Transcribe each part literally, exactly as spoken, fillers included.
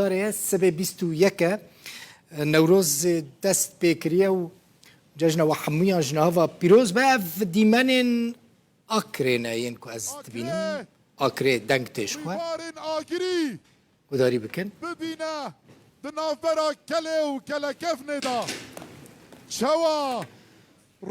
Darê sibê bîst û yek e, Newroz dest pê kiriye û cejna we hemûyan ji nava pîroz be. Ev dîmenên Akrê ne yên ku ez dibînim. Akrê deng tê ji xwe. Rîbarên agirî Gudarî bikin. Bibîne di navbera kelê û kelekefnê de çawa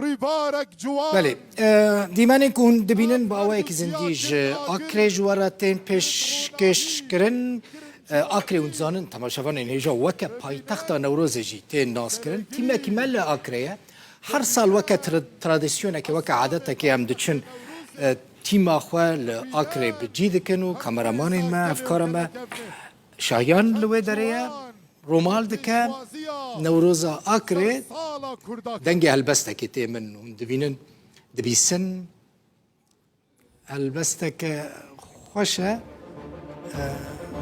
rîbarek ciwan. Belê, e, dîmenên ku hûn dibînin bi awayekî zindî ji Akrê ji we re tên pêşkêş kirin. E, Akrê hûn dizanin, temaşevanên hêja weke paytexta Newrozê jî tê naskirin. Tîmekî me li Akrê ye. Her sal weke tra-, tradisyonekê, weke adetekê em diçin, e, tîma xwe li Akrê bi cî dikin û kameramanên me, hevkara me Şahiyan li wê derê ye. Romal dike Newroza Akrê, dengê helbestekê tê min hûn dibînin, dibîsin. Helbesteke xweş e. Ee,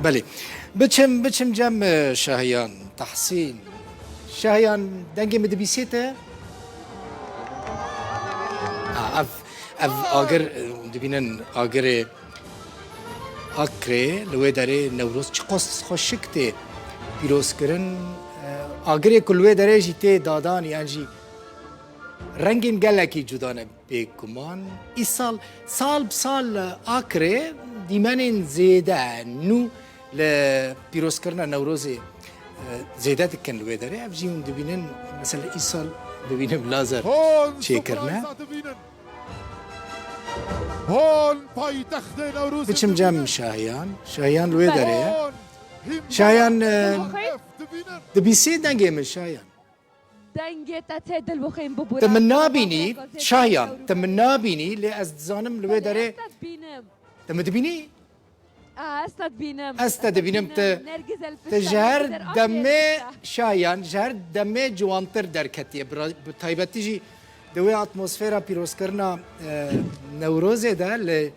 belê. Biçim, biçim cem, e, Şahiyan, Tahsîn. Şahiyan, dengê min dibîsê te? Ha, ev, ev agir, e, dibînin agirê Akrê, li wê derê Newroz çiqas xweşik tê pîrozkirin. E, agirê ku li wê derê jî tê dadan, yan jî rengên gelekî cuda ne bêguman. Îsal, sal bi sal Akrê dîmenên zêde nû li pîrozkirina Newrozê, e, zêde dikin li wê derê. Ev jî hûn dibînin, mesela îsal dibînim lazer çêkirine. Hon paytextê Newrozê. Biçim cem Şahiyan. Şahiyan li wê derê ye. Şahiyan, e, dibîsî dengê min Şahiyan. Dengê te tê dil bixwîn bibûre. Te min nabînî, Şahiyan, te min nabînî, lê ez dizanim li wê derê. Te min dibînî? Ez te dibînim. Ez te dibînim, te, te ji her demê Şahiyan, ji her demê ciwantir derketiye. Bi ra-, bi taybetî jî di wê atmosfera pîrozkirina, e, Newrozê de li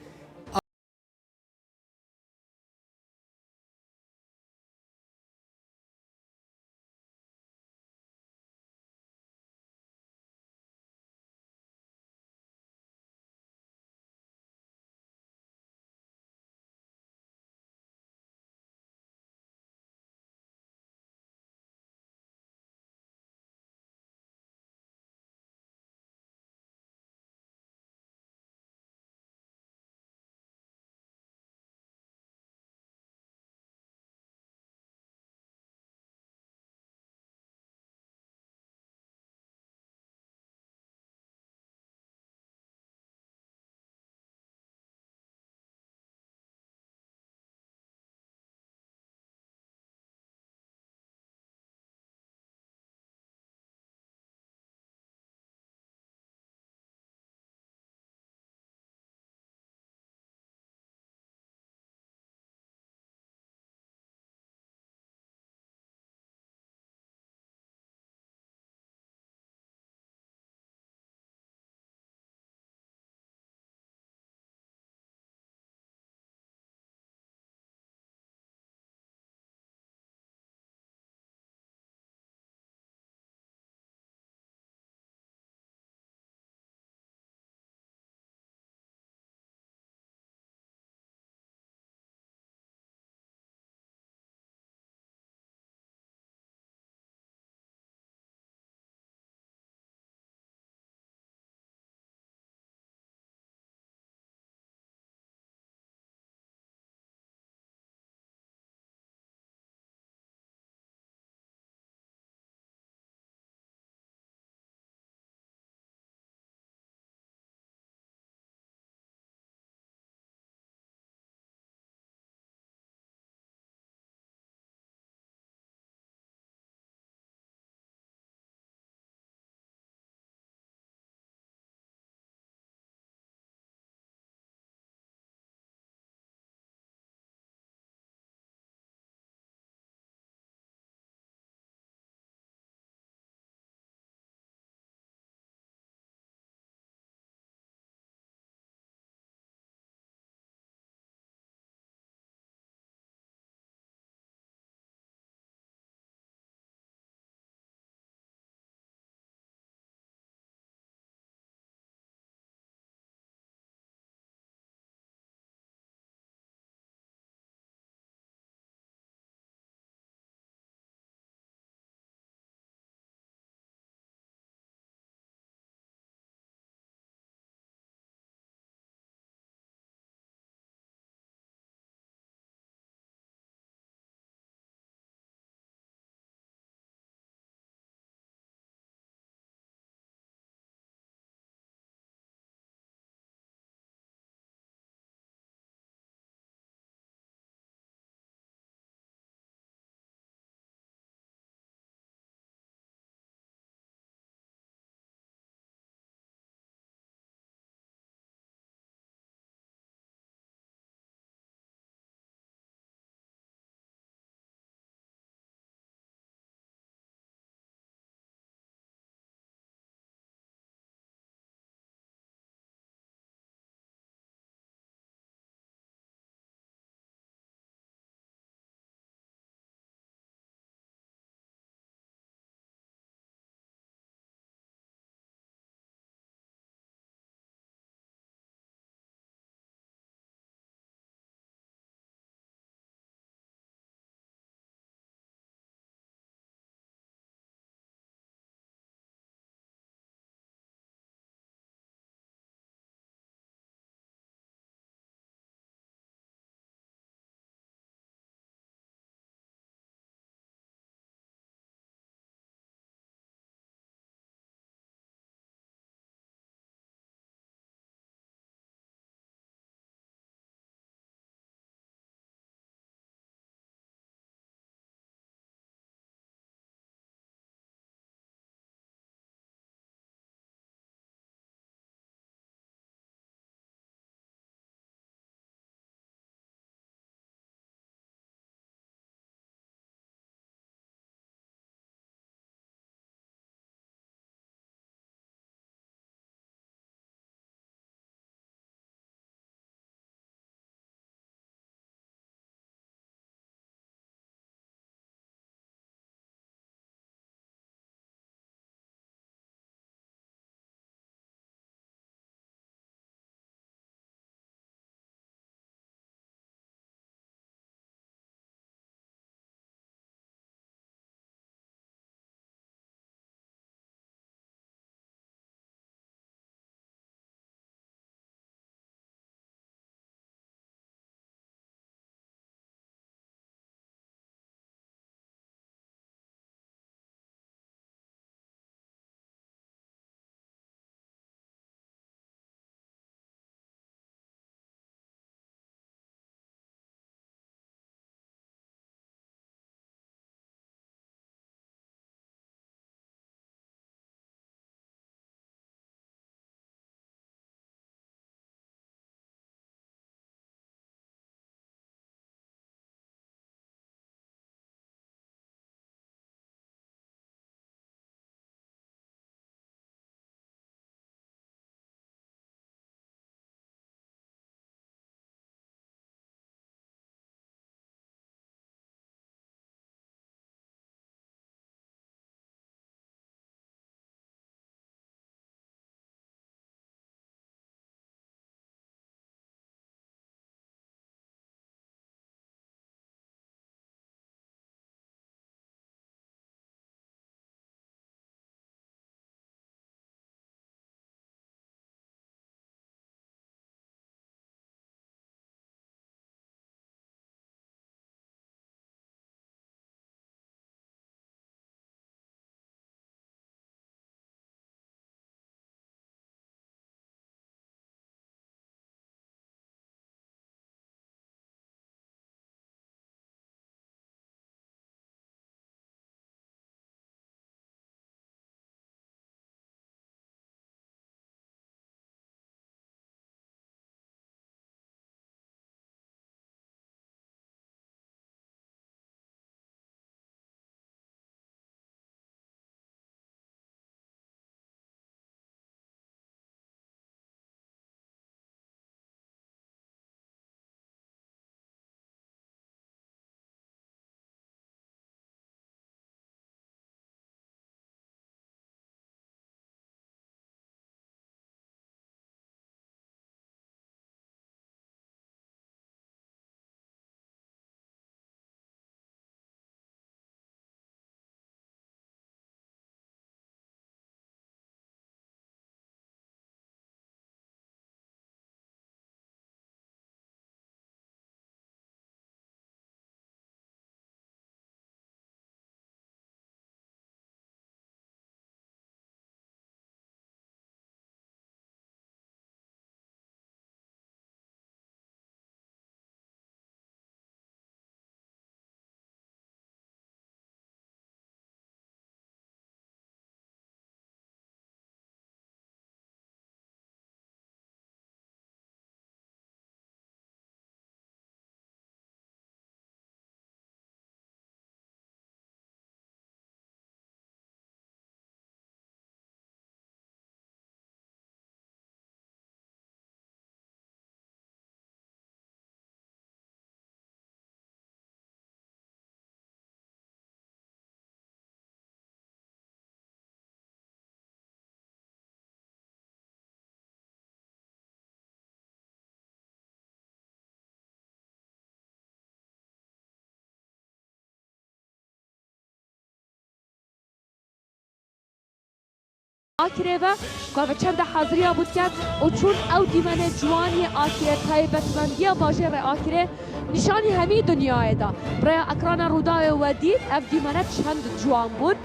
Akirê ve, ku ev çende haziriya bû diket û çûn ew dîmenê ciwaniyê Akirê, taybetmendiya bajêrê Akirê nîşanî hemî dinyayê da. Bi rêya ekrana Rûdawê we dît, ev dîmene çend ciwan bûn.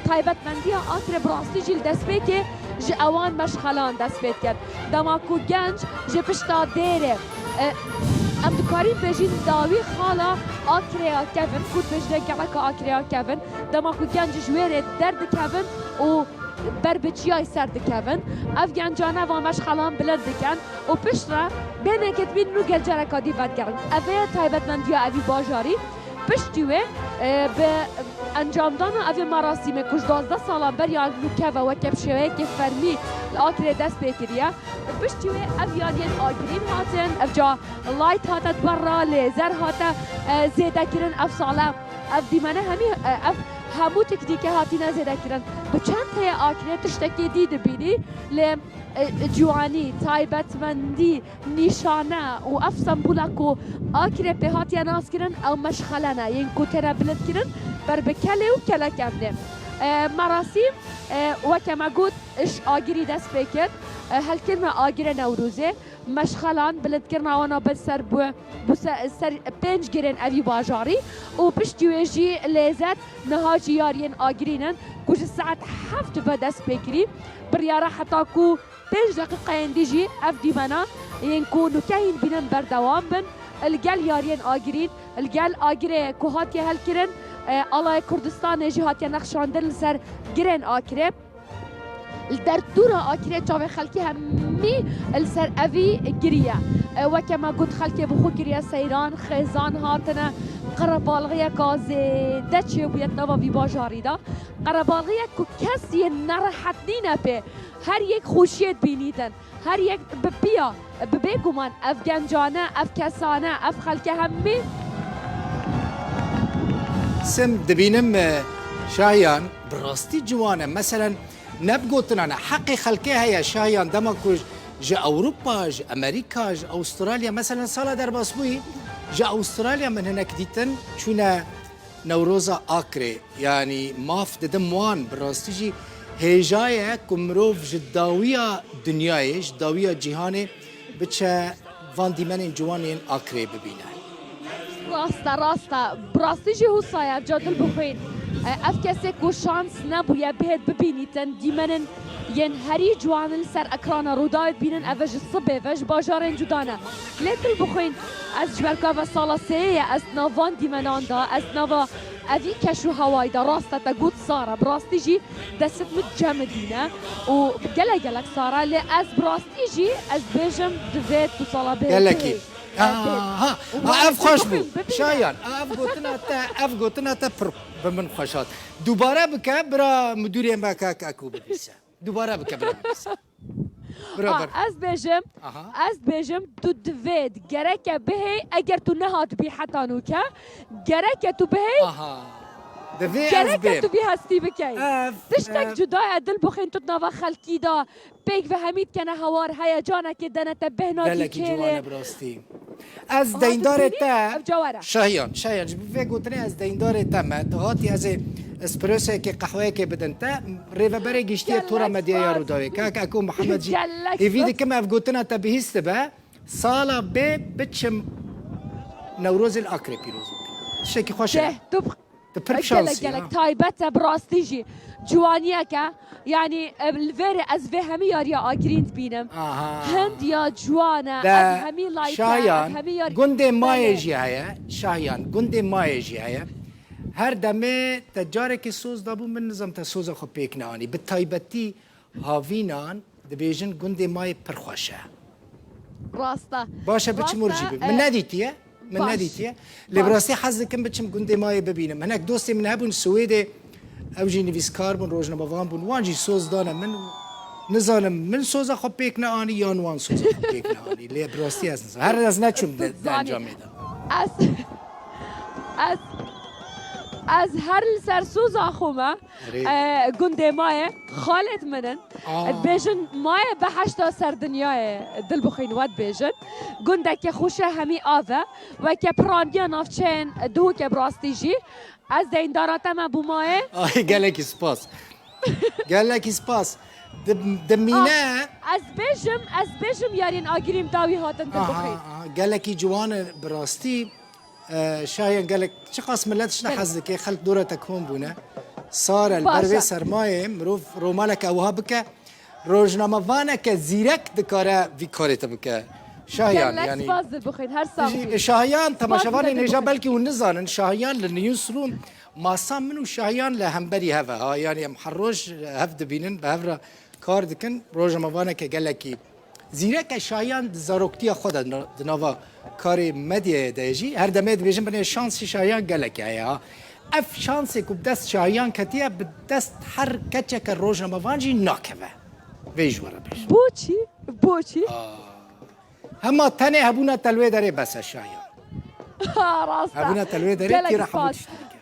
Taybetmendiya Akirê bi rastî jî li destpêkê ji ewan meşxelan dest pê diket. Dema ku genc ji pişta dêrê, e, em dikarîn bêjîn dawî xala Akirê ya kevin, ku dibêjine geleka Akirê ya kevin. Dema ku genc ji wê rê derdikevin û ber bi çiyayê ser dikevin. Ev gencane van meşxelan bilind dikin û piştre bêhnekê dibînin û gel careka dî vedigerin. Ev ê taybetmendiya evî bajarî. Piştî wê, e, bi encamdana evê merasîmê ku ji duwazdeh salan beriya nûke ve weke bi şêweyekê fermî li Akirê dest pê kiriye. Piştî wê ev yariyên agirîn hatin, ev ca light hate di ber re, lêzer hate, e, zêdekirin ev sale. Ev dîmene hemî, e, ev hemû teknîke hatine zêdekirin. Bi çend heye Akirê tiştekê dî dibînî, lê, e, ciwanî, taybetmendî, nîşane û ev sembûla ku Akirê pê hatiye naskirin, ew meşxele ne, yên ku têne bilindkirin ber bi kelê û kelekevnê. E, merasîm, e, weke me got, ji agirî dest pê kir, e, helkirina agirê Newrozê. Meşxelan, bilindkirina wana bi ser bu, bu se-, ser pênc girên evî bajarî û piştî wê jî lêzet niha jî yariyên agirîn in ku ji saet heft ve dest pê kirî. Biryara heta ku pênc deqîqeyên dî jî ev dîmena yên ku nûke hîn bînin berdewam bin. Li gel yariyên agirîn, li gel agirê ku hatiye helkirin, e, alaya Kurdistanê jî hatiye nexşandin li ser girên Akirê. Li derdora Akirê çavê xelkê hemî li ser evî giriye. E, weke me got, xelkê bi xwe kiriye seyran, xêzan hatine. Qerebalxiyeka zêde çêbûye di nava vî bajarî de. Qerebalxiyek ku kes yên nerehet nîne pê. Her yek xweşiyê dibînîtin. Her yek bi piya, bi bêguman ev gencane, ev kesane, ev xelke hemî Sim dibînim, e, Şahiyan, bi rastî ciwan e. Meselen, ne bi gotinan e. Heqê xelkê heye, Şahiyan, dema ku ji Ewropa, ji Amerîka, ji Awustralya, meselen, sala derbasbûyî ji Awustralya min hinek dîtin, çûne Newroza Akrê. Yanî maf didim wan, bi rastî jî hêja ye ku mirov ji dawiya dinyayê, ji dawiya cîhanê biçe van dîmenên ciwan yên Akrê bibîne. Rast e, rast e. Bi rastî jî wisa ye, ev ca dil bixwîn. E, ev kesê ku şans nebûye bihêt bibînîtin dîmenên yên herî ciwan li ser ekrana Rûdawê dibînin, ev e ji sibê ve ji bajarên cuda ne. Lê dil bixwîn, ez ji ber ku ev e sala sêyê ye, ez di nav van dîmenan de, ez di nava evî keş û hewayî de, rast e te got sar e, bi rastî jî destê min cem dîne û gelek gelek sar e, lê ez bi rastî jî ez bêjim divê tu sala bê. Gelekî. Aha, ha, ev xweş bû. Şayan, ev gotina te, ev gotina te pir bi min xweş hat. Dubare bike, bira müdürê me kak Eko bibîse. Dubare bike, bira bibîse. Bira, bira. Ez bêjim, Aha. ez bêjim, tu divê, gereke bihê, eger tu nehatibî heta nûke, gereke tu bihê, Aha. Divê ez gereke bêm. tu vî hestî bikey. Ev, Tiştek ev. cuda ye, dil bixwîn tu di nava xelkî de, pêk ve hemî dikene hewar, heyecanekê dene te bêhna Gelekî dîkêlê. ciwan e bi rastî. Ez Aha, tu deyndorê dibînî? te, Ev cewar e. Şahiyan, Şahiyan, ji vê gotinê ez deyndorê te me. Tu hatî ez ê espressoyekê, qehweyekê bidin te. Rêveberê giştiye Gelek Tora Medyaya spas. Rûdawê. Kak Eko Mihemed jî Gelek hêvî spas. dikim ev gotina te bihîstibe. Sala bê biçim Newrozê li Akrê pîroz bikim. Tiştekî xweş e. Deh, tu Tu pir bi Gelek şansî, gelek ha. taybet e, bi rastî jî ciwaniyek e. Yanî, e, li vê rê ez vê hemî yariya agirîn dibînim. Aha. Hind ya ciwan e, De ev hemî layîk e, Şayan, ev hemî yarî gundê Mayê Belê. jî heye. Şayan, gundê Mayê jî heye. Her demê te carekê soz dabû min, nizam te soza xwe pêk neanî. Bi taybetî Havînan dibêjin gundê Mayê pir xweş e. Rast e. Baş e, biçim Rast e, orjî bibînim. Min e, nedîtiye. Min baş. nedîtiye. Lê bi Baş. rastî hez dikim biçim gundê Mayê bibînim. Hinek dostê min hebûn Swêdê, ew jî nivîskar bûn, rojnamevan bûn. Wan jî soz dane min. Nizanim min soza xwe pêk neanî yan wan soza xwe pêk neanî. Lê bi rastî ez nizanim. Her ez neçûm de, Tu de zanî. encamê de. Ez, ez, ez her li ser soza xwe me. Erê. E, gundê Mayê, xalêt min in. Aa. Dibêjin Mayê beheşta ser dinyayê, dil bixwîn we dibêjin. Gundeke xweş e, hemî av e. Weke piraniya navçeyên Duhokê bi rastî jî. Ez deyndara te me bû Mayê. Ay, gelekî spas. Gelekî spas. Di, di mîne. Ez bêjim, ez bêjim yarên agirîm dawî hatin Dilbixî. Aha, aha, gelekî ciwan e bi rastî. E, Şahiyan gelek çiqas millet şine hez dike, xelk dora te kom bûne. Sar e, li ber vê sermayê mirov romaleke ewha bike, rojnamevaneke zîrek dikare vî karê te bike. Şahiyan, Gelek yanî. spas Dilbixîn, her sax bî. Şahiyan, Spas temaşevanê Dilbixîn. Nêja belkî hûn nizanin, Şahiyan li Newsroom masa min û Şahiyan li hemberî hev e. Ha, yanî em her roj hev dibînin, bi hev re kar dikin. Rojnamevaneke gelekî zîrek e. Şahiyan di zaroktiya xwe de na-, di nava karê medyayê de ye jî. Her demê dibêjin binê şansî Şahiyan gelekî heye ha. Ev şansê ku bi dest Şahiyan ketiye, bi dest her keçeke rojnamevan jî nakeve. Vê ji we re bêjim. Boçî? Boçî? Hema tenê hebûna te li wê derê bes e Şahiyan. Ha, rast e. Hebûna te li wê derê Gelek tîra hemû spas. tişt dike.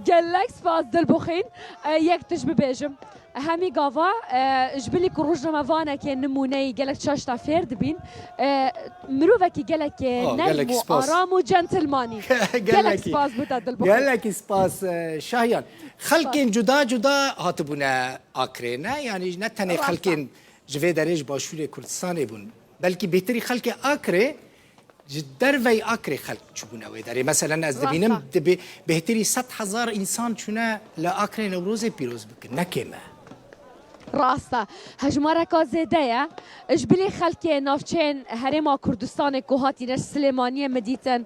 Gelek spas Dilbixîn. E, yek tişt bibêjim. Hemî gava, e, ji bilî ku rojnamevanekê nimûneyî gelek çaşta fêr dibîn, e, mirovekî gelekê Oh, nerm gelekî û spas. aram û centilmanî. Gelek Gelekî. Spas bo te Dilbixîn. Gelekî spas, e, Şahiyan. Xelkên cuda cuda hatibûne Akrê, ne? Yanî ne tenê Rast e. Xelkên ji vê derê ji Başûrê Kurdistanê bûn. Belkî bêhtirî xelkê Akrê ji dervey Akrê xelk çûbûne wê derê. Meselen ez Rast dibînim e. dibê bêhtirî sed hezar însan çûne li Akrê Newrozê pîroz bikin. Ne kêm e. Rast e. Hejmareka zêde ye. Ji bilî xelkê navçeyên Herêma Kurdistanê ku hatîne ji Silêmaniyê min dîtin.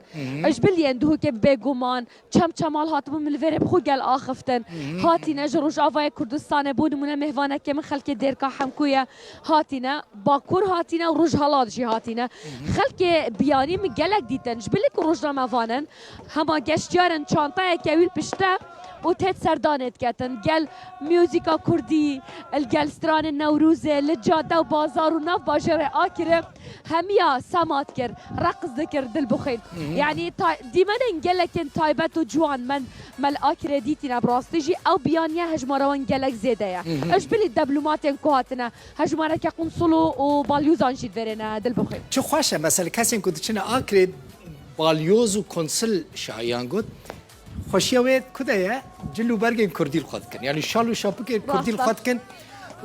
Ji bilî yên Duhokê bêguman, çem çemal hatibûn min li vê rê bi xwe gel axiftin. Hatîne ji Rojavayê Kurdistanê, bo nimûne mêvanekê min xelkê Dêrka Hemkû ye. Hatîne, Bakur hatîne û Rojhelat jî hatîne. Xelkê biyanî min gelek dîtin. Ji bilî ku rojnamevan in, hema geştiyar in, çantayeke wî li pişt e û têt serdanê diketin. Gel muzîka kurdî, li gel stranên Newrozê, li cade û bazar û nav bajêrê Akirê hemiya semat kir, reqs dikir, Dilbixîn. Yanî ta-, dîmenên gelekên taybet û ciwan me, me li Akirê dîtîne bi rastî jî. Ew biyaniye hejmara wan gelek zêde ye. Ji bilî deblomatên ku hatine, hejmareke qunsul û, û balyozan jî li vê rê ne, Dilbixîn. Çi xweş e, mesela kesên ku diçine Akrê balyoz û konsul Şahiyan got, xweşiya wê ku de ye, cil û bergên kurdî li xwe dikin. Yanî şal û şapikên kurdî li Rast e. Xwe dikin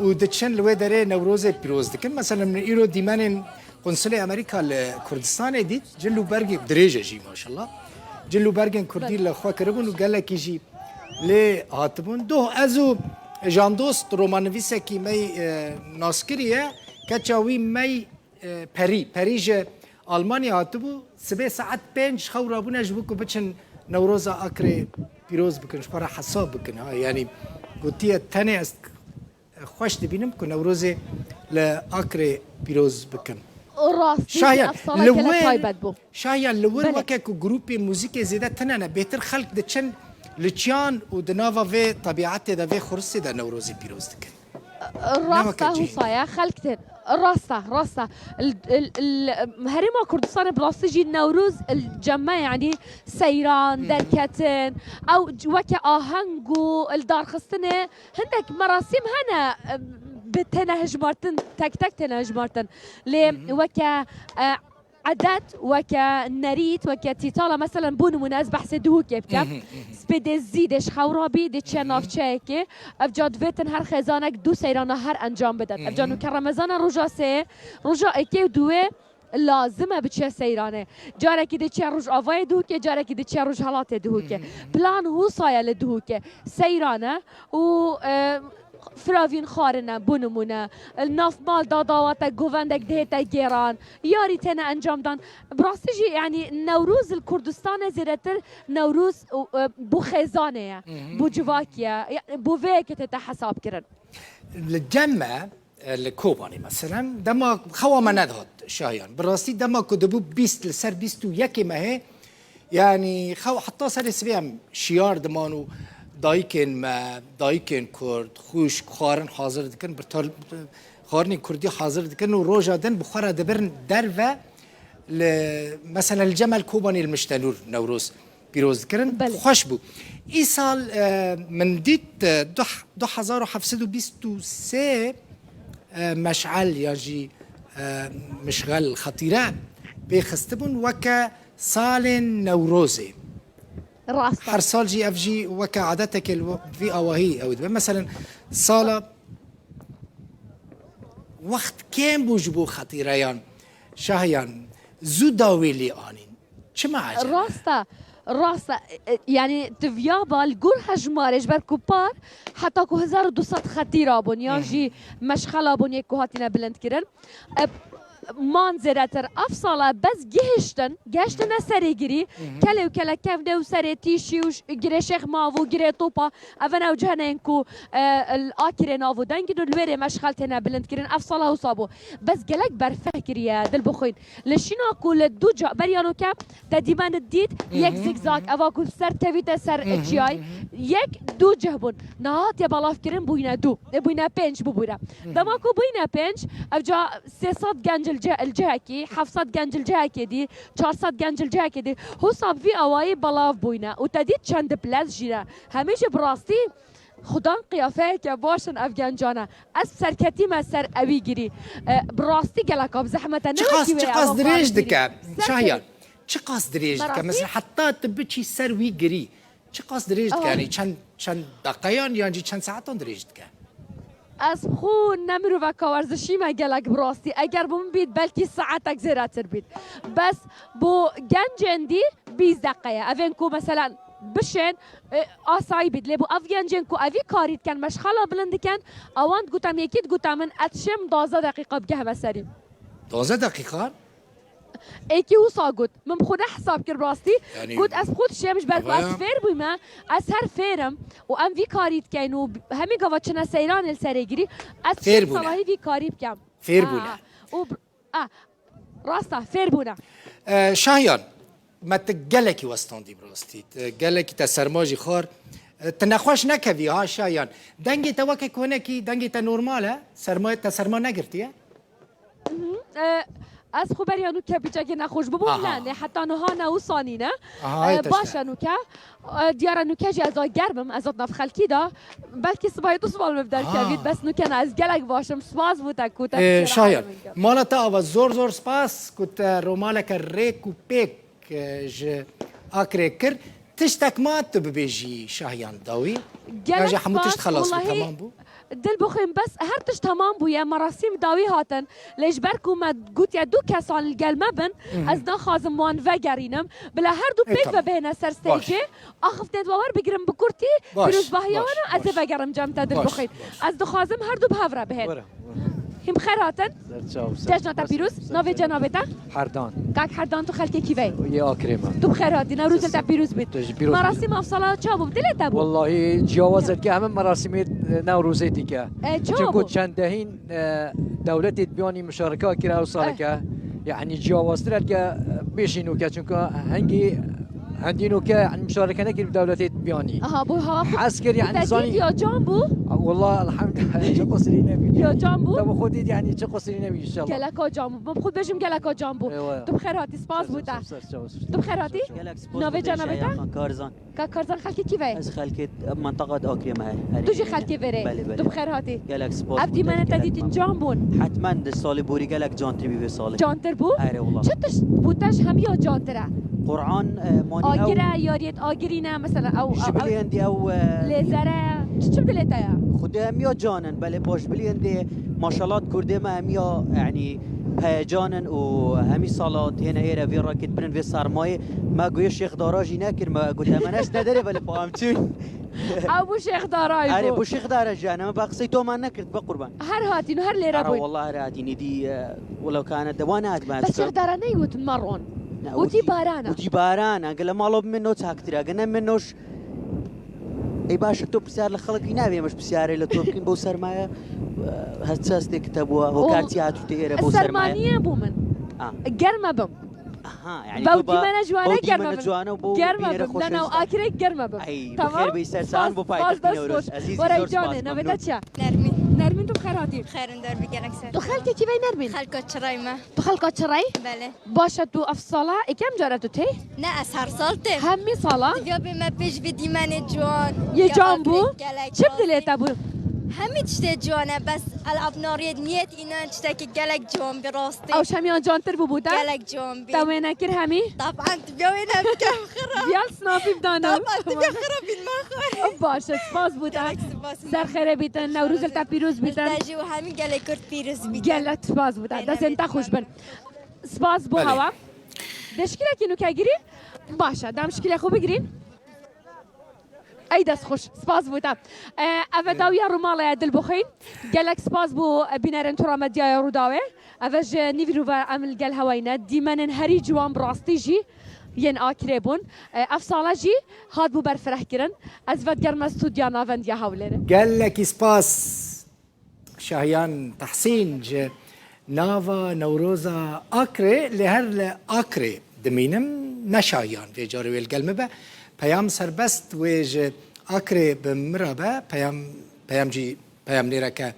û diçin li wê derê Newrozê pîroz dikin. Mesela min îro dîmenên qunsulê Amerîka li Kurdistanê dît, cil û bergên dirêj e jî maşallah. Cil û bergên kurdî li xwe kiribûn û gelekî jî lê hatibûn. Doh ez û Jan Dost romannivîsekî me yî, e, naskirî ye. Keça wî me yî e, Perî. Perî ji Almanya hatibû. Sibê saet pênc ji xew rabûne ji bo ku biçin Newroza Akrê pîroz bikin, ji xwe re hesab bikin. Ha, yanî gotiye tenê ez xweş dibînim ku Newrozê li Akrê pîroz bikim. Rastî Şahiyan, ev sala li gelek wir, taybet bû. Şahiyan, li wir Belê. Weke ku grûpê muzîkê zêde tune ne, bêtir xelk diçin li çiyan û di nava vê tebiatê de, vê xuristê de Newrozê pîroz dikin. Rast e, weke cihê. Hûsa ye, xelk tên. Rast e, rast e. L-, l-, l-, Herêma Kurdistanê bi rastî jî Newroz li cem me, yanî seyran, derketin, ew c-, weke aheng û li darxistinê hindek merasîm hene, e, bi têne hijmartin, tek tek têne hijmartin. Lê weke, e, edet, weke nerît, weke tîtala, meselen, bo nimûne ez behsê Duhokê bikim. Spêdê zî dê ji xew rabî, dê çiye navçeyekê. Ev ca divêtin her xêzanek du seyrana her encam bidin. Ev ca nûke Remezana roja sê, roja êkê û duwê lazim e biçiye seyranê. Carekî dê çiye Rojavayê Duhokê, carekî dê çiye Rojhelatê Duhokê. Plan Hûsa ye li Duhokê. Seyrane û, e, firavîn xwarine, bo nimûne. Li nav mal da dawate govendek dihête gêran. Yarî têne encam dan. Bi rastî jî, yanî Newroz li Kurdistanê zêdetir Newroz, e, bo xêzanê ye. Bo civakî ye. Ya, bo vê yekê tête hesab kirin. Li cem me, e, li Kobanê meselen, dema xewa me nedihat Şahiyan. Bi rastî dema ku dibû bîst li ser bîst û yekê mehê, yanî xew heta serê sibê em şiyar diman û dayikên me, dayikên Kurd, xwişk, xwarin hazir dikin, bi tor-, xwarinên Kurdî hazir dikin û roja din bi xwe re dibirin derve li, mesela li Cemel Kobanê li Miştenûr Newroz pîroz dikirin. Belê. Xweş bû. Îsal, e, min dît, e, du, du hezar û heft sed û bîst û sê, e, meşal ya jî, e, mişxel xetîre pê xistibûn weke salên Newrozê. Rast e. Her sal jî ev jî weke adetekê li vî awahî ew dibe. Meselen sala Wext kêm bû ji bo xetîreyan. Şahiyan, zû dawî lê anîn. Çima ecebe? Rast e, rast e. E, e, yanî di viya ba li gor hejmarê ji ber ku par heta ku hezar û du sed xetîra bûn, yan Hı hı. jî meşxela bûn yek ku hatine bilindkirin. E, man zêdetir ev sala bes gihiştin, gihiştine serê girî, Hı hı. kelê û kelek kevne û serê tîşî û ş-, girê şêx mav û girê topa, ev ne ew cihên ku, e, li Akirê nav û dengin û li wêrê meşxel têne bilindkirin. Ev sala wisa bû. Bes gelek berfeh kiriye, dil bixwîn. Li şîna ku li du ca, beriya nûke te dîmen dît, Hı yek hı, zîkzak, hı hı. eva ku ser tevî te ser Hı hı, çiyay, hı hı. yek du cih bûn. Niha hatiye belavkirin bûyne du, e, bûyne pênc bibûre. Hı hı. Dema ku bûyne pênc, ev ca sê sed genc li cih-, li cihekî, heft sed genc li cihekê dî, çar sed genc li cihekê dî. Husa bi vî awayî belav bûyne û te dît çend diplez jî ne. Hemî jî bi rastî xudan qiyafeyeke baş in ev gencan e. Ez serketîme ser ewî girî. E, bi rastî geleka bi zehmet e. Ne Çiqas, wekî wê çiqas eva dirêj xarî dike, girî. Şahiyan? Serketî. Çiqas dirêj dike? Merasî? Mesela heta tu biçî ser wî girî, çiqas dirêj dike? Aha. Yanî çend, çend deqeyan yan jî çend saetan dirêj dike? Ez xwe ne miroveka werzişî me gelek bi rastî. Eger bi min bît, belkî saetek zêdetir bît. Bes bo gencên dî bîst deqe ye. Evên ku meselen bişên, e, asayî bît. Lê bo ev gencên ku evî karî dikin, meşxala bilind dikin, ewan digote min, yekî digote min, ez dişêm duwazdeh deqîqa bigehime serî. Duwazdeh deqîqan? Êkî wisa got. Min bi xwe ne hesab kir bi rastî. Yanî, Got, ez bi xwe dişêm ji ber ku ez fêr bûme, ez her fêr im û em vî karî dikeyn û hemî gava çine seyranê li serê girî, ez Fêr bûne. salahî vî karî bikem. Fêr bûne. A, û b-, a, rast e, fêr bûne. E, Şahiyan, me tu gelekî westandî bi rastî. Tu gelekî te serma jî xwar. E, tu nexweş nekevî ha Şahiyan. Dengê te weke konekî, dengê te normal e. Sermayê te serma negirtiye. Mhm. E, ez xwe beriya nûke piçekê nexweş bibûm, Aha. ne, lê heta niha ne wisa nîne. Aha, E, ayê te baş işte. e nûke. E, diyar e nûke jî ez a germ im, ez hat nav xelkî de. Belkî sibahê tu sibah li min derkevît, Ha. bes nûke ne, ez gelek baş im. Spas bo te ku te Ee, piçê Şahiyan, min kir. mala te ava zor zor spas ku te romaleke rêk û pêk, e, ji Akrê kir. Tiştek ma tu bibêjî Şahiyan dawî? Gelek Yan jî hemû tişt spas, xelas bû, wellahî, temam bû? Dil bixwîn, bes her tişt temam bûye. Merasîm dawî hatin. Lê ji ber ku me gotiye du kesan li gel me bin, Mhm. ez naxwazim wan vegerînim. Bila her du Ê, pêk tamam. ve bihêne ser Baş. stêjê. Axiftên we werbigirim bi kurtî. Baş, Pîrozbahiya baş, wan e, ez ê baş. vegerim cem te, dil Baş, bixwîn. baş. Ez dixwazim her du bi hev re bihên. Were, were. Hîn bi xêr hatin. Ser çav, ser Cejna te çav, pîroz. ser Navê çav. cenabê te? Herdan. Kak Herdan, tu xelkê kî ve yî? Yê Akrê me. Tu bi xêr hatî, Newrozê te pîroz bît. Tu jî pîroz bî. Merasîma ev sala çawa bû? Dilê te bû? Wellahî ciyawazek hemî merasîmê, e, Newrozê dike. E, çawa Çimku bû? çendehîn, e, dewletê biyanî muşareka kir ew saleke. Eh. Yanî ciyawaztir e dike, e, bêşî nûke, çimku hingî hindî nûke, yanî muşareke nekir bi dewletê biyanî. Aha, bû hava xwe Hez kir, yanî te zanî dît ya can bû? Wallah, elhamdulillah, çi qusirî nebî. Ya can bû? Te bi xwe dît, yanî çi qusirî nebî, înşallah. Geleka can bû. Min xwe bêjim geleka can bû. Ê, waya. Tu bi xêr hatî, spas bû te. Ser çav, ser çav. Tu bi xêr hatî? Gelek spas Navê bû te, cenabê te? Şayan Karzan. Ka Karzan xelkê kî ve ye? Ez xelkê, e, mentaqa Akrê me, herêmê Belê, Şenê. belê, belê. Tu bi xêr hatî. Gelek spas Ev bû te, dîmenê te gelek dîtin memnun. can bûn? Hetmen di salê borî gelek cantir bî vê salê. Cantir bû? Erê, wala. Çi tişt bû te ji hemiya cantir e? Quran, e, manî ew Agir e, yariyet agirî ne, mesela ew, Ji ew, bilî ew hindî ew, e, lêzer e. Çi, çi bi dilê te ye? Xwedê hemiya can in, belê baş bilî hindê maşallah Kurdê me hemiya, yanî heyecan in û hemî sala têne êre vê rakê dibinin vê sermayê. Me goyê Şêx Dara jî nekir, me got hemen ez ne derê belê pa em çûn. Ew bû Şêx Dara Erê, bû. bû Şêx Dara jî, yani me ba qisey to me nekirt, be qurban. Her hatîn û her lêre Ara bûn. Wallah her hatîn, îdî, e, wilo kane dewa ne hatime Bes ez Şêx Dara neygotin me ron. Ne, Wotî ûtî, barana. ûtî barana, gele malo min no çaktira, gene min noş. Ey baş, tu pisyar li xelkî navê, min pisyarê li tu bikin, bo sermaye, e, her çi hestê ki te bû, Ol-, hokartiya tu tê êre bo sermaye. sermaniye bû min. Ah. Germe bim. Aha, yani Bawkî tu ba-, me ne ciwane bawkî germe me bim. ciwane û bo Germe bînere bim. Ne, ne, xweşwîst. Akirê germe bim. Ey, bi Tamam. xêr bî ser Spas, çavan bo spas, paytî dest Newroz. xweş. Ezîz Were zor canê, spas, navê te memnun. çi ye? Nermîn. Nermîn, tu bi xêr hatî. Xêr in, derbi gelek ser. Tu xelkê kî vey Nermîn? Xelka Çirey me. Tu xelka Çirey? Belê. Baş e, tu ev sala ekem car e tu tê? Ne, ez her sal têm. Hemî sala? Diviya bê me pêş vê dîmenê ciwan. Yê can bû? Gelek Çi bi dilê te bû? Hemî tiştê ciwan e, bes el abnariyet niyet înan tiştekî gelek ciwan bi rastî. Ew ji hemiyan cantir bû bû te? Gelek ciwan bî. Te wê nekir hemî? Taban, diviya wê nebikem xira. Viya li sinafî bidane. Taban, diviya xira bîn me xwe. Baş e, spas bû te. Ser xêrê bîtin, Newrûz li te pîroz bîtin. Te jî û hemî gelê Kurd pîroz bîtin. Gelek spas bû te. Destên te xweş bin. Spas bû hewa. Deşkilekî nûke girî? Baş e, dem şikilê xwe bigirîn. Ey dest xweş, spas bû te. E, ev e dawiya Rûmala ye, dil bixwîn. Gelek spas bû, e, bînerên Tura Medyaya Rûdawê. Ev e ji nîvî rû ve em li gel hewa yî ne. Dîmenên herî ciwan bi rastî jî yên Akrê bûn. E, ev sala jî hatbû berfirehkirin. Ez vedigerime stûdya navendiya Hewlêrê. Gelekî spas. Şahiyan Tehsîn ji nava Newroza Akrê, lê her li Akrê dimînim, ne Şahiyan, vê carê wê li gel min be. Peyam serbest wê ji Akrê bi min re be, peyam, peyam jî peyamnêreke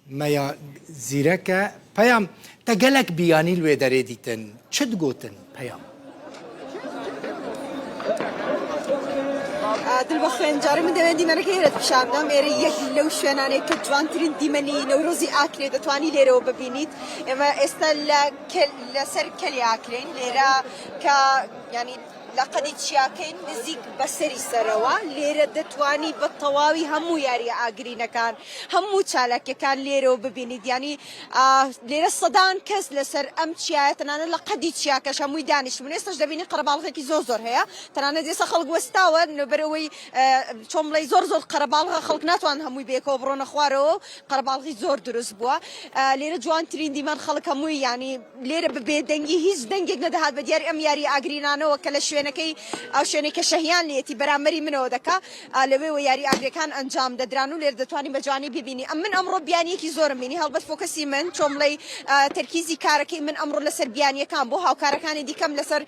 me ya zîrek e. Peyam, te gelek biyanî li wê derê dîtin. Çi digotin, Peyam? Dil bi xêr, carê min demê dîmenekê êre dipişandam. Êre yek lew şwênanê ku ciwantirîn dîmenî Newrozî Akrê, detwanî lêrewe bibînît. Ême êsta le ke-, le ser kelê Akrên. Lêre ka, yanî, le qedî çiyakên nizîk be serî serewa. Lêre detwanî bi tewawî hemû yariya agirînekan, hemû çalakyekan lêrewe bibînît. Yanî, Ah, lêre sedan kes li ser em çiyayê, tenane li qedî çiyakeş hemûyî danîştibûn. Êsta jî debînî qerebalxekî zor zor heye. Tenane dîsa xelk westawe, no ber ewê, e, çomleyî zor zor qerebalxe, xelk natwan hemûyî bêko birone xwarewo, qerebalxî zor dirust bûwa. E, lêre ciwantirîn dîmen xelk hemûyî, yanî lêre bi bêdengî hîç dengek nedihat be diyar em yarî agirînane weke le şwênekey, ew şwêneke şehiyan lêtî beramberî min ew deka. A, li wê we yarî agirêkan encam de diran û lêr detwanî be ciwanî bibînî. Em, min emro biyaniyekî zor im bînî. Helbet fokesî min, çomley, e, terkîzî karekî min emro li ser biyaniyekan bû. Hawkarekanê dîke em li ser, e,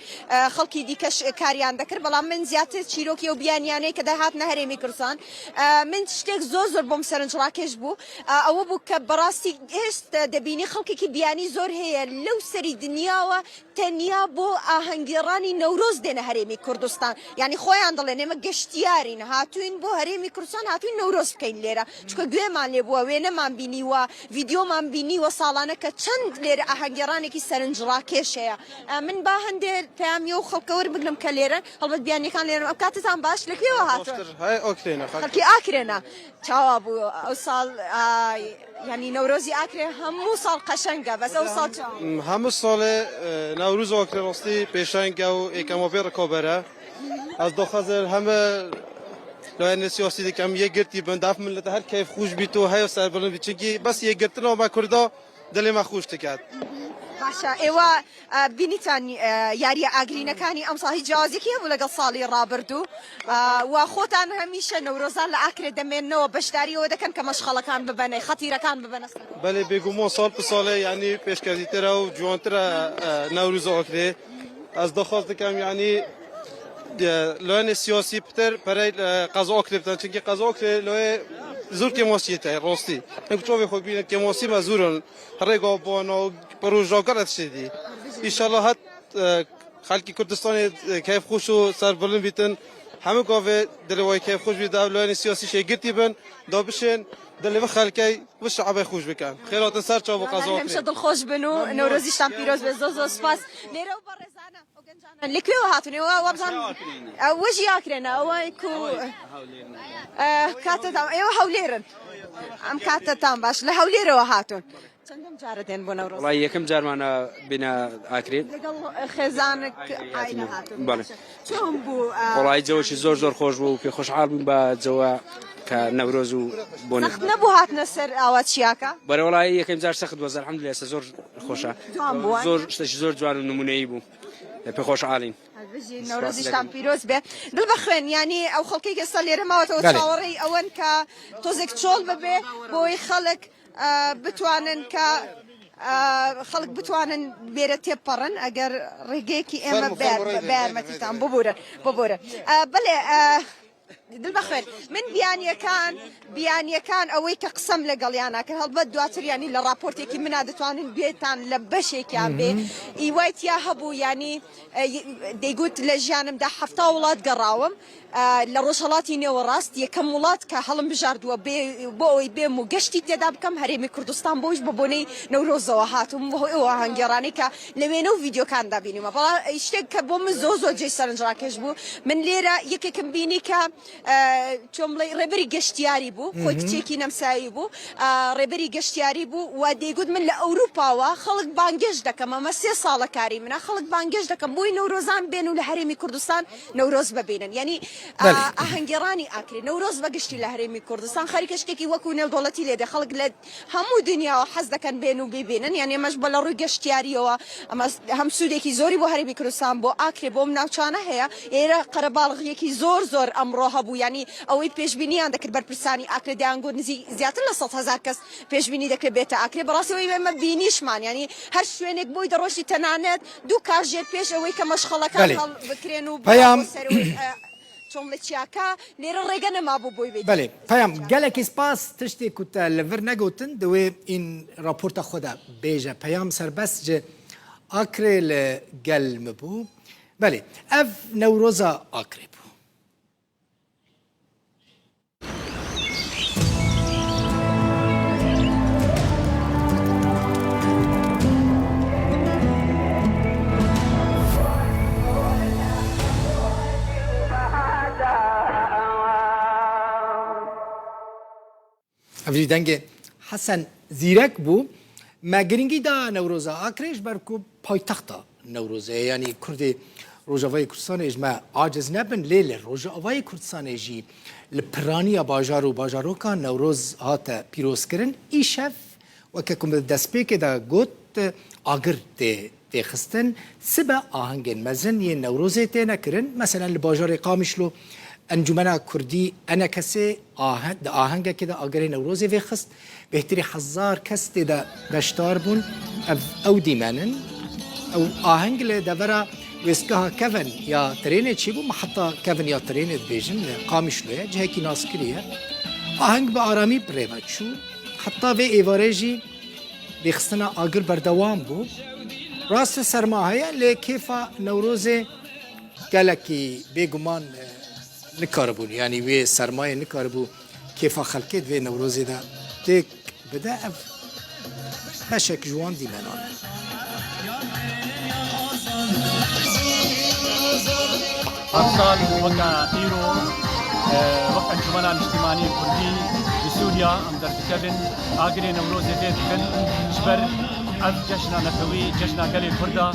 xelkî dîke ş-, kariyan dekir. Belam min ziyatir çîrokî ew biyaniyane ke de hatine herêmê Kursan. E, min tiştek zor zor bom serinc rakêş bû. E, ew bû ke berastî hêst, e, debînî xelkekî biyanî zor heye. Lew serî dinya we Tenya bo ahengêranî Newroz dêne herêmî Kurdistan. Yanî xweyan dilê ne, me geştiyarîn, hatûyîn bo herêmî Kurdistan, hatûyîn Newroz bikeyn lêre. Çunke guhêman lê bûye, wêneman bînî wa, vîdyoman bînî wa salane ke çend lêre ahengêranekî serinc rakêş heye. E, min ba hindê peyam yew xelke wir bigrim ke lêre, helbet biyaniyekan lêre. Ev katitan baş, li kê we hatun? Baştir, hey, Okrêne, xelk. Xelkî Akrêne. Çawa bû ew sal, a, yanî Newrozî Akrê hemû sal qeşeng e, bes ew sal çawa? Hemû salê, e, Newroz Akrê rastî pêşeng e û êkema vê rikober e. Ez daxwazim heme layene siyasî dikim yekgirtî bin, def millet her keyf xweş bît û heya serbilind bît. Çimkî bes yekgirtina me Kurda dilê me xweş diket. Baş e. Êwa, e, bînîtan, e, yariya agirînekanî emsal hîç ciyawaziyekî hebû legal salê rabirdû? E, wa xotan hemîşe Newrozan li Akrê demêne û beşdarî ew dikin ke meşxelekan bibene, xetîrekan bibene ser? Belê, bêguman sal bi salê, yanî pêşkezîtir e û ciwantir e, e, Newroza Akrê. Ez daxwaz dikim, yanî, e, layene siyasî pitir perey, e, qeza Akrê bidin. Çimkî qeza Akrê layê zor kêmasiyê te, rastî. Hinek çavê xwe bîne kêmasî me zor in. Rêga bana, proje gelek tiştê dî. Înşallah het, e, xelkî Kurdistanê, e, keyfxweş û serbilind bîtin. Hemû gavê dilê wê keyfxweş bî, da layene siyasî şêgirtî bin, da bişên dilê vî xelkê, vî şe'bê xweş bikin. Xêr hatin ser çav û qeza Akrê. Hemşe dilxweş bin û Newrozîştan pîroz be. Zor zor spas. Lêre û berêzane. Li kê we hatûn? Ew, ew, ew, ew, we jî Akrê ne, ew ku, eh, kate tam, ew Hewlêr in. Em kate tam baş, li Hewlêrê we hatûn. Çendem care tên bo Newroz? Welayi yekem car me bîne Akrê. Legal, eh, xêzanek, aile hatûn. Bale. Çon bû, eh, Welayi cewekî zor zor xweş bû, pê xweşhal bûm be cewe ke Newroz û bonê. Sext nebû hatine ser awa çiyaka? Bale welayi yekem car sext bû, elhamdulillah, se zor xweş e. Ciwan bû, Zor, tiştekî zor ciwan û nimûneyî bû. Pê xweşhal in. Bijî, Newrozîştan pîroz be. Dil bixwin, yanî ew xelkê ke êsta lêre mawete û çawerêyî ew in ke tozek çol bibe, bo wê xelk, e, bitwanin ke, e, xelk bitwanin bêre têperin, eger rêgeyekî ême ber, ber me tîtan, bibûrin, bibûrin. E, belê, e, Dil bixwin. Min biyaniyekan, biyaniyekan ewê ke qisem legal yana kir. Helbet duatir, yanî li raportekî min a ditwanin bêtan li beşekiyan bê. Îwaytiya hebû, yanî, e, y-, deygot li jiyanim de hefta welat gerawim. E, li Rojhelatî Nêwerast yekem welat ke helim bijardiwe bê, bo ewê bêm û geştî têda bikem, herêmê Kurdistan bo ji bo bonê Newroz ew hatim, bo ew ahengêranê ke li wêne û vîdyokan de bînîme. Bala, e, tiştek ke bo min zor zor cê serinc rakêş bû. Min lêre yekek im bînî ke ئە، چۆن بڵێ، ڕێبەری گەشتیاری بوو، خۆی کچێکی نەمساوی بوو. ئە، ڕێبەری گەشتیاری بوو و دەیگوت، من لە ئەوروپاوە خەڵک بانگێش دەکەم، ئەمە سێ ساڵە کاری منە، خەڵک بانگێش دەکەم بۆی نەورۆزان بێن و لە هەرێمی کوردستان نەورۆز ببینن. یعنی، ئە، بەڵێ. ئاهەنگێڕانی ئاکرێ، نەورۆز بە گشتی لە هەرێمی کوردستان خەریکە شتێکی وەکو نێودەوڵەتی لێدێ، خەڵک لە هەموو دنیاوە حەز دەکەن بێن و بیبینن. یعنی، ئەمەش بە لە ڕووی گەشتیاریەوە، ئەمە هەم سوودێکی زۆری بۆ هەرێمی کوردستان، بۆ ئاکرێ، بۆ ئەم ناوچانە هەیە. ئێرە قەرەباڵغیەکی زۆر زۆر ئەمڕۆ هەبوو. یعنی، ئەوەی پێشبینیان دەکرد بەرپرسانی ئاکرێ، دەیانگوت نزیک زیاتر لە سەد هەزار کەس پێشبینی دەکرێت بێتە ئاکرێ. بەڕاستی ئەوەی ئێمە بینیشمان، یعنی، هەر شوێنێک بۆی دەڕۆشتی، تەنانەت دوو کاژێر پێش ئەوەی کە مەشخەڵەکان بەڵێ. هەڵ بکرێن و پەیام بڕۆ سەر ئەوەی، ئە، چۆن بڵێ، چیاکە، لێرە ڕێگە نەمابوو بۆی بێت. بەڵێ، پەیام، گەلێکی سپاس. تشتێک کو te li vir negotin, di wê în raporta xwe de bêje. Peyam serbest ji Akrê li gel min bû. Belê, ev Newroza Akrê bû. Ev jî dengê Hesen Zîrek bû. Me girîngî da Newroza Akrê ji ber ku paytexta Newrozê ye. Yanî Kurdê Rojavayê Kurdistanê ji me aciz nebin, lê li Rojavayê Kurdistanê jî li piraniya bajar û bajarokan Newroz hate pîrozkirin. Îşev, weke ku min di destpêkê de got, agir tê tê xistin. Sibe ahengên mezin yên Newrozê têne kirin. Meselen li bajarê Qamişlo Encûmena Kurdî, ENKSê, ahe-, di ahengekê de agirê Newrozê vêxist. Bêhtirî hezar kes tê de beşdar bûn. Ev ew dîmen in. Ew aheng li devera wêstgeha Kevin ya trênê çêbû. Meheta Kevin ya trênê dibêjin, li Qamişlo ye, cihekî naskirî ye. Aheng bi aramî bi rê ve çû. Heta vê êvarê jî vêxistina agir berdewam bû. Rast e, serma heye, lê kêfa Newrozê gelekî bêguman, e, nikaribûn. Yanî wê sermayê nikaribû kêfa xelkê di vê Newrozê de têk bide. Ev beşek ji wan dîmenan e. Her sal weke îro, e, wek Encûmena Niştimanî Kurdî li Sûriya em derdikevin, agirê Newrozê vê dikin, ji ber ev cejna netewî, cejna gelê Kurd e,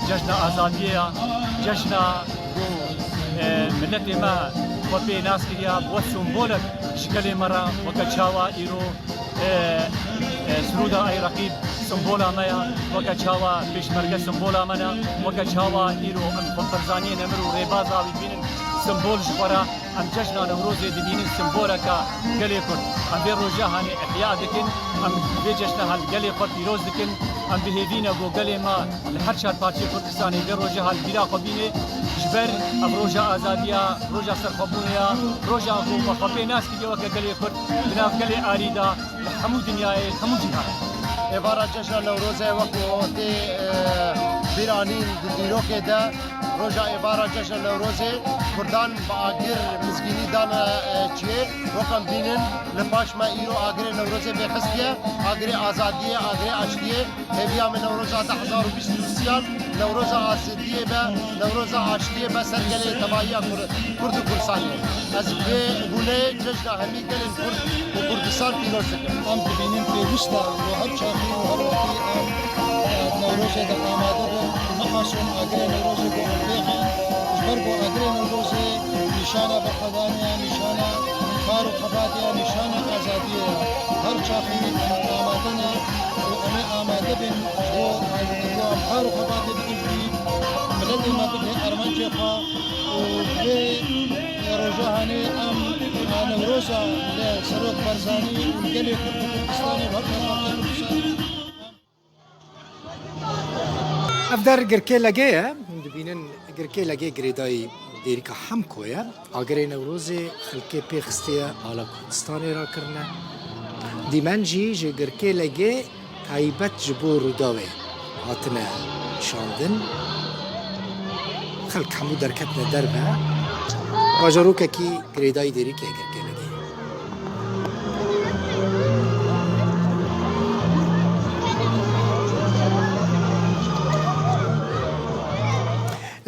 cejna azadiyê ye, cejna ku, e, miletê me xwe pê nas kiriye, bû sembolek ji gelê me re, weke çawa îro e, e, Sirûda Ey Reqîb simbola me ya, weke çawa Pêşmerge simbola me ne, weke çawa îro em xwepirzaniyê nemir û rêbaza wî dibînin simbol ji xwe re, em cejna Newrozê dibînin simboleke gelê Kurd. Em vê roja hanê ihya dikin, em vê cejna han gelê xwe pîroz dikin, em bi hêvî ne ku gelê me li her çar parçeyê Kurdistanê vê roja han bîra xwe bîne, ji ber ev roja azadiya, roja serxwebûnê ya, roja ku me xwe pê nas kiriye weke gelê Kurd, di nav gelê arî de, li hemû dinyayê, li hemû cîhanê. Êvara Cejna Newrozê wek ku tê, e, bîranîn di dîrokê de, roja êvara Cejna Newrozê Kurdan bi agir mizgînî dane, e, çiyê. Wek em bînin, li paş me îro agirê Newrozê vêxistiye, agirê azadiyê, agirê aştiyê. Hêviya min Newroza du hezar û bîst û sêyan, Newroza azadiyê be, Newroza aştiyê be ser gelê tevahiya Kur-, Kurd û Kurdistanê. Ez vê bûneyê cejna hemî gelên Kurd û Kurdistan pîroz dikim. Em dibînin pêwîst e ku her çaxî û her wextî em, e, Newrozê de amade bin. Nexason agirê Newrozê ku em bêxin, ji ber ku agirê Newrozê nîşana berxwedanê ye, nîşana kar û xebatê ye, nîşana azadiyê ye. Her çaxî em amade ne û em ê amade bin ji bo ku em kar û xebatê bikin jî miletê me bidê armancê xwe û vê roja hanê em a Newroza li Serok Barzanî û li gelê Kurd û Kurdistanê û her parçeyê Kurdistanê. Ev der girkê Legê ye. Hûn dibînin girkê Legê girêdayî Dêrîka Hemko ye. Agirê Newrozê xelkê pê xistiye ala Kurdistanê rakirine. Dîmen jî ji girkê Legê taybet ji bo Rûdawê hatine şandin. Xelk hemû derketine derve. Bajarokekî girêdayî Dêrîkê ye girkê Legê.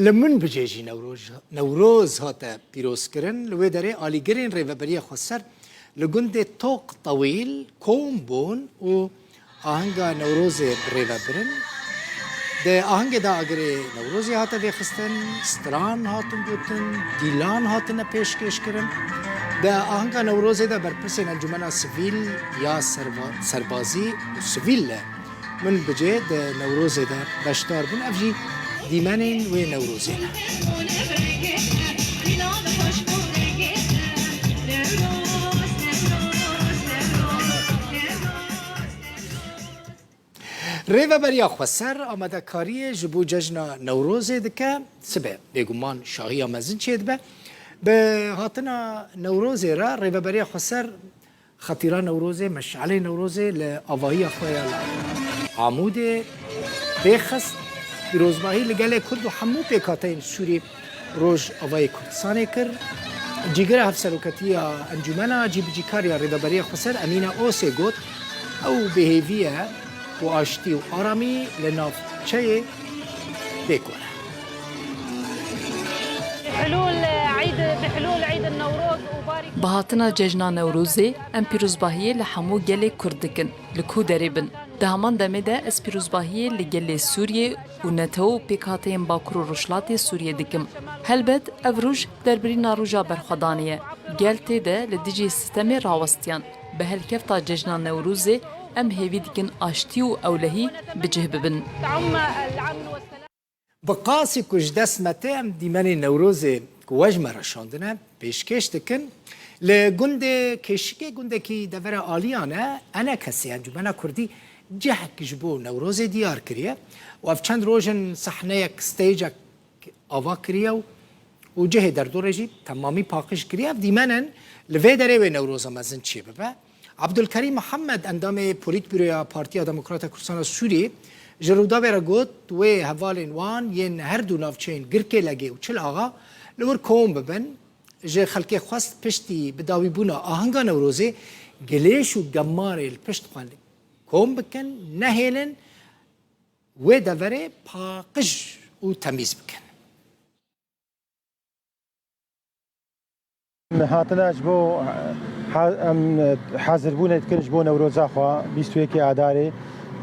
Li Minbicê jî Newroz, Newroz hate pîrozkirin. Li wê derê alîgirên Rêveberiya Xweser li gundê Toq Tewîl kom bûn û ahenga Newrozê bi rê ve birin. Di ahengê de agirê Newrozê hate vêxistin, stran hatin gotin, dîlan hatine pêşkêş kirin. Di ahenga Newrozê de berpirsên encûmena sivîl ya serva-, serbazî û sivîl li Minbicê di Newrozê de beşdar bûn. Ev jî dîmenên wê Newrozê ne. Rêveberiya Xweser amadekariyê ji bo cejna Newrozê dike. Sibe bêguman şahiya mezin çêdibe. Bi hatina Newrozê re Rêveberiya Xweser xetîra Newrozê, meşalê Newrozê li avahiya xwe ya li Amûdê pêxist. Pîrozbahî li gelê Kurd û hemû pêkhateyên Sûrî Rojavayê Kurdistanê kir. Cîgira Hevseroketî ya Encûmena Cîbicîkar ya Rêveberiya Xweser Emîne Osê got, ew bêhêvî ye ku aştî û aramî li navçeyê pêk were. بحلول عيد، بحلول عيد النوروز وبارك. Bi hatina cejna Newrozê em pîrozbahiyê li hemû gelê Kurd dikin, li ku derê bin. Di heman demê de ez pîrozbahiyê li gelê Sûriyê û netew û pêkhateyên Bakur û Rojhilatê Sûriyê dikim. Helbet ev roj derbirîna roja berxwedanê ye. Gel tê de li dijî sîstemê rawestiyan. Bi helkefta cejna Newrozê em hêvî dikin aştî û ewlehî bi cih bibin. تعم الأمن والسلام. Bi qasî ku ji dest me tê, em dîmenê Newrozê ku we ji me re şandine pêşkêş dikin. Li gundê Kêşikê, gundekî devera Aliyan e, ENKSê, Encûmena Kurdî, cihek ji bo Newrozê diyar kiriye û ev çend roj in sehneyek, stêcek ava kiriye û, û cihê derdorê jî temamî paqij kiriye. Ev dîmen in li vê derê wê Newroza mezin çêbibe. Abdulkerîm Mihemed, endamê Polîtbûroya Partiya Demokrata Kurdistana Sûriyê, ji Rûdawê re got, wê hevalên wan yên her du navçeyên Girkê Legê û Çil Axa li wir kom bibin. Ji xelkê xwest piştî bidawîbûna ahenga Newrozê gilêş û gemarê li pişt xwe kom bikin, nehêlin, wê deverê paqij û temîz bikin. Em hatine ji bo, ha-, em hazirbûnê dikin ji bo Newroza xwe, bîst û yekê Adarê.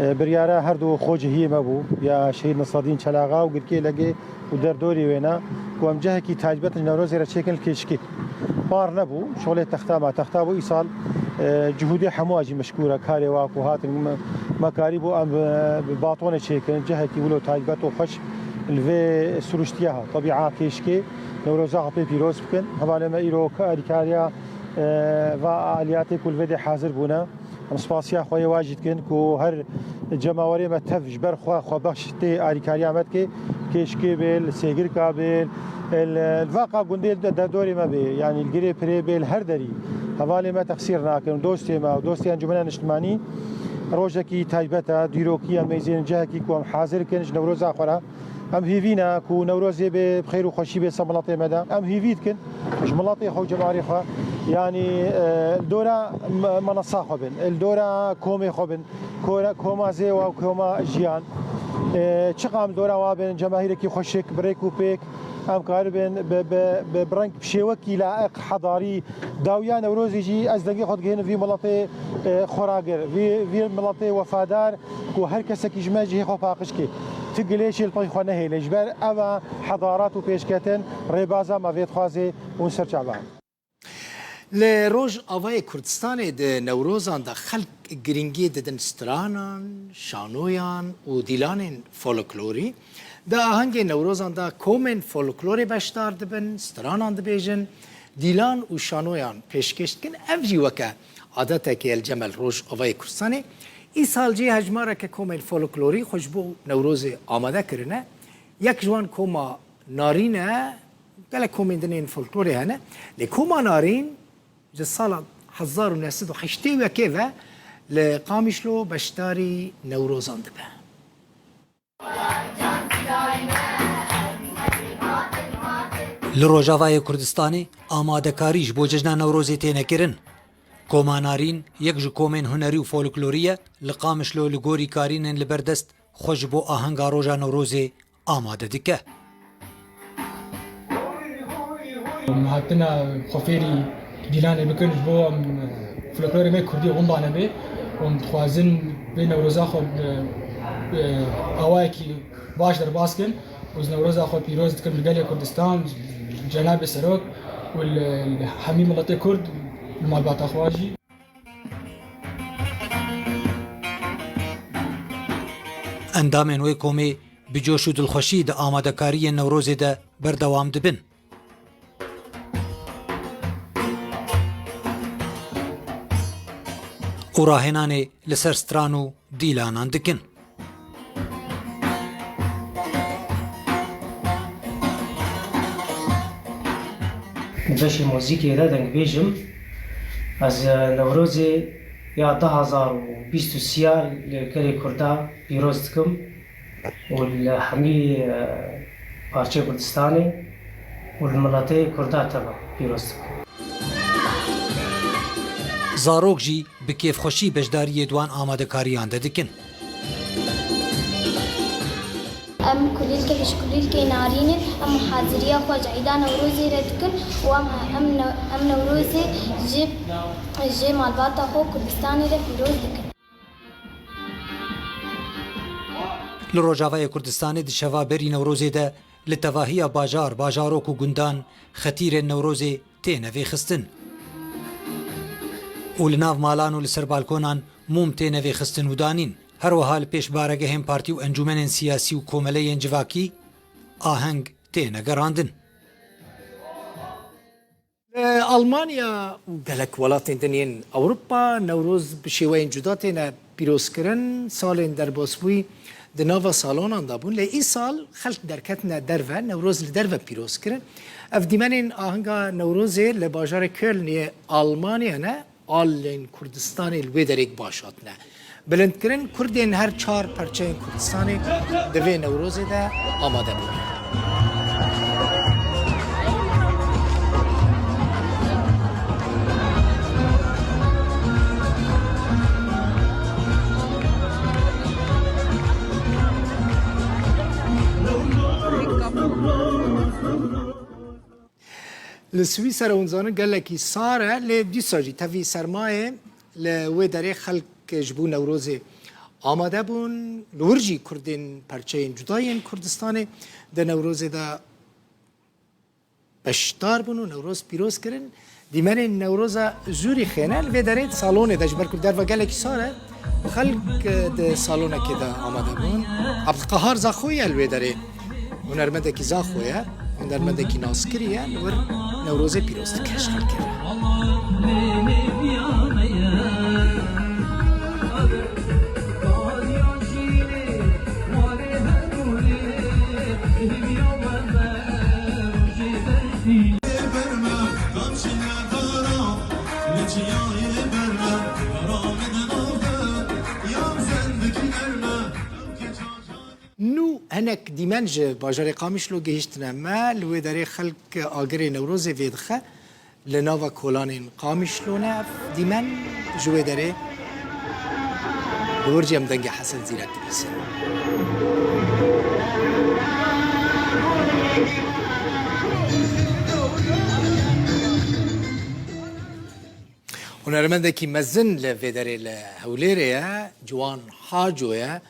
E, biryara her du xocihiyê me bû, ya Şehîd Nisreddîn Çelaxa û Girkê Legê û derdorî wêna, ku em cihekî taybet ji Newrozê re çêkin li Kêşikê. Par nebû, şolê texta ma texta bû, îsal, e, cihûdê hemû a jî meşkûr e, karê wa ku hatin me, me karî bû em bi, bi batonê çêkin, cihekî wilo taybet û xweş li vê siruştiya ha, tebîa Kêşikê, Newroza xwe pê pîroz bikin. Hevalê me îro alîkariya, e, va aliyatê ku li vê dê hazir bûne. Em spasiya xwe yê wa jî dikin ku her cemawerê me tev ji ber xwe xwebexş tê alîkariya me dike. Kêşikê bê, li Sêgirka bê, li, li vaqa gundê de, de dorê me bê, yanî li Girê Pirê bê, li her derî. Hevalê me texsîr nakin, dostê me, dostê Encûmena Niştimanî. Rojekî taybet e, dîrokî ye, meyzên cihekî ku em hazir dikin ji Newroza xwe re. Em hêvî ne ku Newrozê bê bi xêr û xweşî bê ser miletê me de. Em hêvî dikin ji miletê xwe û cemarê xwe, yanî, e, li dora me-, menesa xwe bin, li dora komê xwe bin, kora-, koma zêwa û koma jiyan. E, çiqa em li dora wa bin, cemahîrekî xweşik, bi rêk û pêk, em karibin bi, bi, bi, bi reng, bi şêwekî laiq, hedarî, dawiya Newrozê jî ez dengê xwe digihînim vî miletê, e, xweragir, vî, vî miletê wefadar, ku her kesekî ji me cihê xwe paqij ke. Ti gilêşê li pey xwe nehêle. Ji ber ev e hedarat û pêşketin rêbaza me vê dixwaze û ser çava. Li Rojavayê Kurdistanê di Newrozan de xelk girîngiyê didin stranan, şanoyan û dîlanên folklorî. Di ahengê Newrozan de komên folklorê beşdar dibin, stranan dibêjin, dîlan û şanoyan pêşkêş dikin. Ev jî weke adetekê li cem li Rojavayê Kurdistanê. Îsal jî hejmareke komên folklorî xwe ji bo Newrozê amade kirine. Yek ji wan koma Narîn e. Gelek komên din ên folklorê hene. Lê koma Narîn ji sala hezar û neh sed û heştê û yekê ve li Qamişlo beşdarî Newrozan dibe. Li Rojavayê Kurdistanê amadekarî ji bo cejna Newrozê têne kirin. Koma Narîn yek ji komên hunerî û folklorî ye, li Qamişlo li gorî karînên li ber dest xwe ji bo ahenga roja Newrozê amade dike. Em hatina xwe fêrî dîlanê bikin, ji bo em, e, folklorê me kurdî winda nebe. Em dixwazin vê Newroza xwe bi, bi awayekî baş derbas kin û ez Newroza xwe pîroz dikim li gelê Kurdistan, cenabê Serok û li, li hemî miletê Kurd, li malbata xwe jî. Endamên wê komê bi coş û dilxweşî di amadekariyên Newrozê de berdewam dibin. Û rahênanê li ser stran û dîlanan dikin. Di beşê muzîkê de dengbêj im. Ez, e, Newrozê ya du hazar û bîst û sê ya li gelê Kurda pîroz dikim û li hemî, e, parçeyê Kurdistanê û li miletê Kurda teva pîroz dikim. Zarok jî bi kêfxweşî beşdariyê di wan amadekariyan de dikin. Em kulîlkek ji kulîlkên Arîn in, em haziriya xwe ji Îda Newrozê re dikin û em, em ne-, em Newrozê ji, ji malbata xwe Kurdistanê re pîroz dikin. Li Rojavayê Kurdistanê di şeva berî Newrozê de li tevahiya bajar, bajarok û gundan xetîrên Newrozê têne vêxistin û li nav malan û li ser balkonan mûm têne vêxistin û danîn. Her wiha li pêş baregehên partî û encûmenên siyasî û komeleyên civakî aheng têne gerandin. Li Almanya û gelek welatên din yên Ewropa Newroz bi şêweyên cuda têne pîrozkirin. Salên derbasbûyî di nava salonan de bûn, lê îsal xelk derketine derve, Newroz li derve pîroz kirin. Ev dîmenên ahinga Newrozê li bajarê Köln yê Almanya ne, alên Kurdistanê li wê derê baş hatine bilindkirin. Kurdên her çar perçeyên Kurdistanê di vê Newrozê de amade bûne. Li Swîsera hûn zanin gelekî sar e, lê dîsa jî tevî sermayê li wê derê xelk ji bo Newrozê amade bûn. Li wir jî Kurdên perçeyên cuda yên Kurdistanê di Newrozê de beşdar bûn û Newroz pîroz kirin. Dîmenên Newroza Zûrîxê ne, li vê derê di salonê de, ji ber ku derve gelekî sar e, xelk, e, di salonekê de amade bûn. Abdulqahar Zaxo ye li wê derê. Hunermendekî Zaxo ye, hunermendekî naskirî ye, li wir Newrozê pîroz dike ji xelkê re. Nû hinek dîmen ji bajarê Qamişlo gihîştine me, li wê derê xelk agirê Newrozê vêdixe. Li nava kolanên Qamişlo ne ev dîmen, ji wê derê li wir jî em dengê Hesen Zîrek dibîsin. Hunermendekî mezin li vê derê li Hewlêrê ye, Ciwan Haco ye.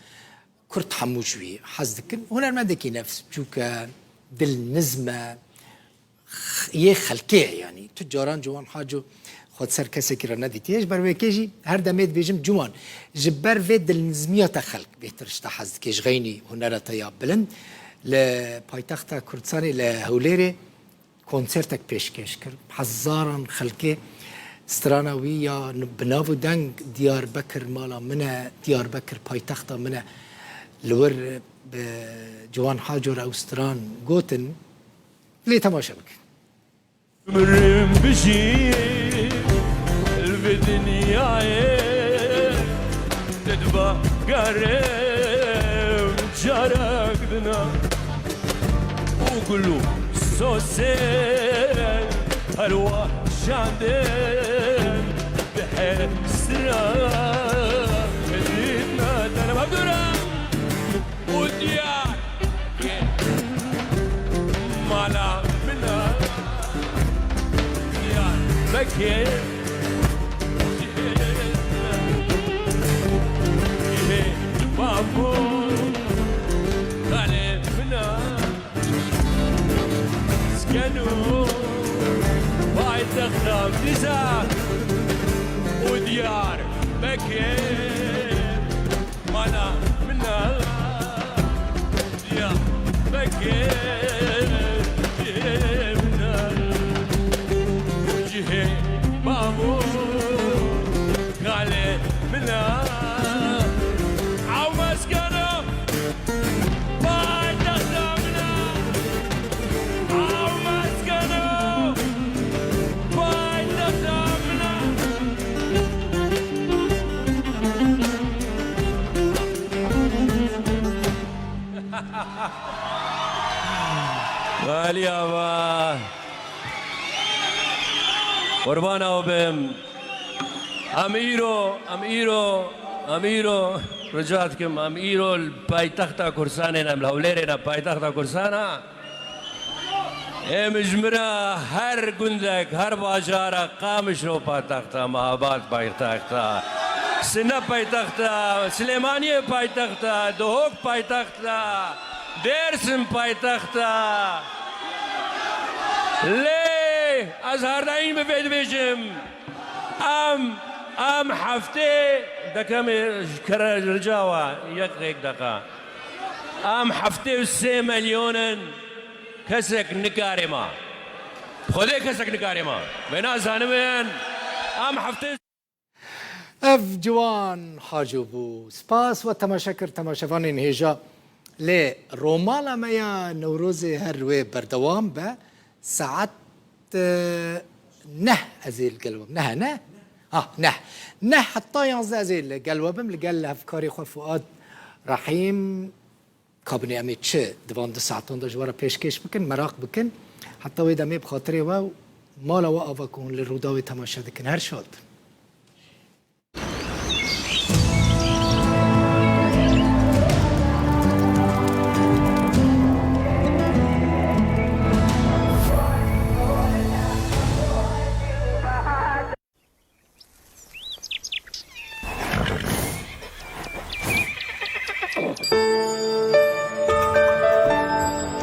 Kurd hemû ji wî hez dikin. Hunermendekî nefsbiçûk e, dilnizm e, x-, yê xelkê ye, yanî tu caran Ciwan Haco xwe di ser kesekî re nedîtiye. Ji ber wê yekê jî her demê dibêjim, Ciwan, ji ber vê dilnizmiya te xelk bêhtir ji te hez dike, ji xeynî hunera te ya bilind. Li paytexta Kurdistanê, li Hewlêrê, konsertek pêşkêş kir. Hezaran xelkê strana wî ya n-, bi nav û deng Diyarbekir mala min e, Diyarbekir paytexta min e, li wir bi Ciwan Haco re ew stran gotin. Lê temaşe bikin. Umrim bijî li vê dinyayê. Te diba garem carek dina û gul û sosên her weşandin bi hesra dîna derim Abdurrahman û diyar mala mina. Cihê bavo, kalê mina, skeno paytexta Dîzak û Diyarbekir, mala mina. Diyarbekir cihê min e, cihê bavo kalê min e. Ew mezgero paytexta min e. Ew mezgero paytexta min e. Xalî ava. Qurbana we bim. Em îro, em îro, em îro, rica dikim, em îro li paytexta Kurdistanê ne, em li Hewlêrê ne, paytexta Kurdistan e. Ê min ji min re her gundek, her bajara, Qamişlo paytexta, Mehabad paytexta, Sine paytexta, Silêmaniyê paytexta, Duhok paytexta, Dêrsim paytexta. Lê ez herdayîn bi vê dibêjim. Em, em heftê, dekem ê ji kere rica we, yek, yek deqa. Em heftê û sê milyon in, kesek nikare ma. Xwedê kesek nikare ma. Wê nazanin em heftê. Ev Ciwan Haco bû. Spas we temaşe kir, temaşevanên hêja. Lê romala me ya Newrozê her wê berdewam be. Saet, e, neh ez ê li gel we bim. Neh, ne? Ha, neh. Neh heta yanzdeh ez ê li gel we bim, li gel hevkarê xwe Fuad Rahîm. Kabinê em ê çi di van du saetan de ji we re pêşkêş bikin, meraq bikin. Heta wê demê bi xatirê we û mala we ava ku hûn li Rûdawê temaşe dikin. Her şad bin.